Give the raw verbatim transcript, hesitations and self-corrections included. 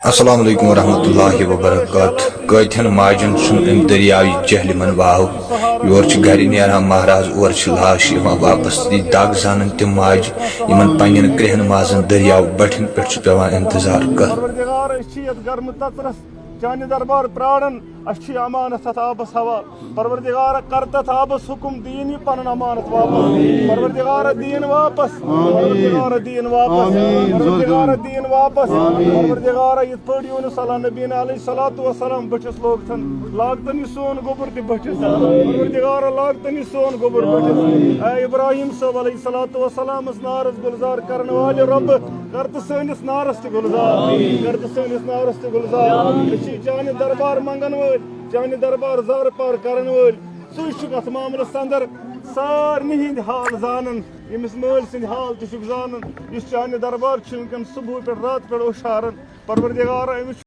السلام علیکم ورحمۃ اللہ وبرکاتہ۔ کٲتہن ماجن چھُنہٕ اَمہِ دٔریاوِ جہلِمن واو؟ یورٕ چھِ گرِ نیران مہراز، اورٕ چھِ لاش یِوان واپس۔ یہِ دگ زانن تِم ماجہِ، یِمن پننٮ۪ن کرٛہن مازن دٔریاو بٹھٮ۪ن پٮ۪ٹھ چھُ پٮ۪وان انتظار کرُن۔ پروردگار، أسۍ چھِ یتھ گرمہٕ تژرس چانہِ دربار پراران، اَسہِ چھُ یہِ امانت اتھ آبس حوالہٕ۔ پروردگارا، کر تتھ آبس حکم، دِیِن یہِ پنُن امانت واپس۔ پروردگارا، دِیِن واپس۔ پروردگارا، دِیِن واپس۔ پروردگارا، دِیِن واپس۔ پروردگارا، یِتھ پٲٹھۍ یونس علیٰ نبینا علیہ الصلوۃ والسلام بٔٹھِس لوگ تھن، لاگ تن یہِ سون گوٚبُر تہِ بٔٹھِس۔ پروردگارا، لاگ تن یہِ سون گوٚبُر بٔٹھِس۔ اے ابراہیم صٲب علیہ الصلوۃ والسلامس نارس گُلزار کرن والہِ رۄبہٕ، کر تہٕ سٲنِس نارس تہِ گُلزار، کر تہٕ سٲنِس نارس تہِ گُلزار۔ أسۍ چھِ چانہِ دربار منگن وٲلۍ، چانہِ دربار زارٕ پار کرن وٲلۍ۔ ژٕے چھُکھ اتھ معاملس اندر سارنٕے ہٕنٛدۍ حال زانان، ییٚمِس مٲلۍ سٕنٛدۍ حال تہِ چھُکھ زانان، یُس چانہِ دربار چھُ وٕنکیٚن صبحہٕ پٮ۪ٹھ راتہٕ پٮ۪ٹھ اوشاران۔ پروردگارا، أمِس